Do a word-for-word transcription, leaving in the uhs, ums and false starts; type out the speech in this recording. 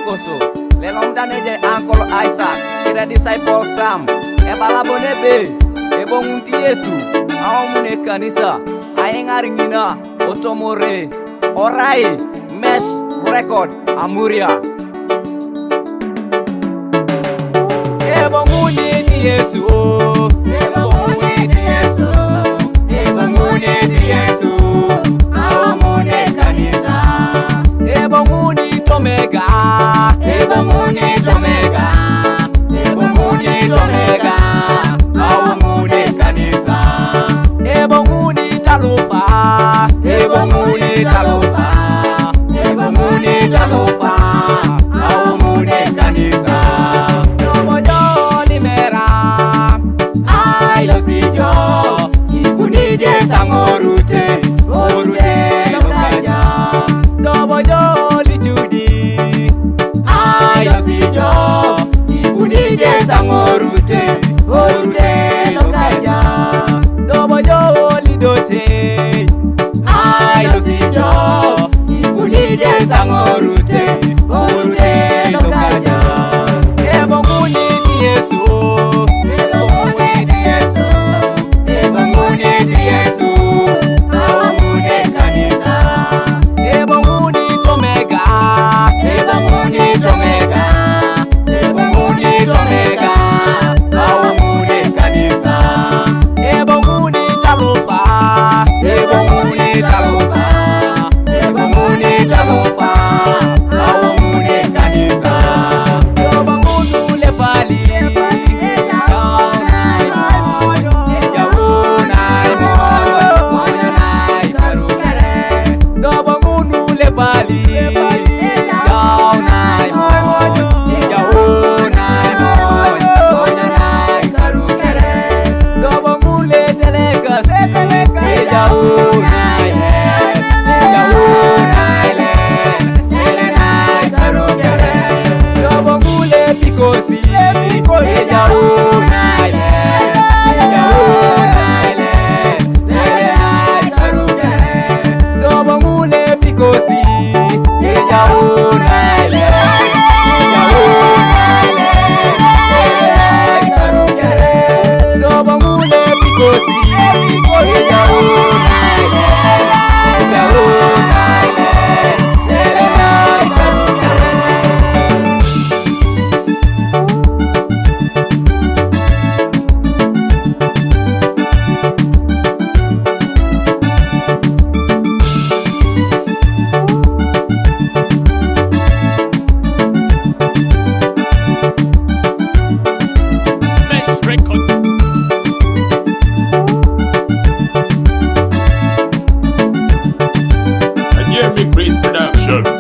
Koso, lɛ lɔmdan nɛjɛ Uncle Isaac, kede Disciple Sam, ebala bo nɛbɛ, eboŋunit Yesu, aomun ekanisa, aiŋar ŋina, otomore, orai, Mesh Record, Amuria. Eboŋunit Yesu, eboŋunit Yesu, eboŋunit Yesu, aomun ekanisa. Eboŋunit Omega, eboŋunit Omega, eboŋunit Omega, aomun ekanisa. Eboŋunit Alufa, eboŋunit Alufa, eboŋunit Alufa, aomun ekanisa. Dobojo limera, ailosijo, ikunije saŋorute, orute lokaja. Dobojo lichudi, ailosijo, ikunije saŋorute, orute lokaja. Dobojo lidote, ailosijo, ikunije saŋorute, orute lokaja. Eboŋunit Yesu, eboŋunit Yesu, eboŋunit Yesu, aomun ekanisa. Eboŋunit Omega, eboŋunit Omega, eboŋunit Omega, aomun ekanisa. Eboŋunit Alufa, eboŋunit Alufa, eboŋunit Alufa, aomun ekanisa. Doboŋun lepali, ejaun aimoy, ejaun aimoy, Doboŋun lepali, ejaun aimoy, ejaun aimoy, Doboŋun letelegasi, ejaun aile, ejaun aile, Doboŋun lepikosi, ejaun aile, ejaun aile, Doboŋun lepikosi, ejaun aile, ejaun aile, Doboŋun lepikosi, ejaun aile, ejaun aile, Best record. And hear me, Praise Production.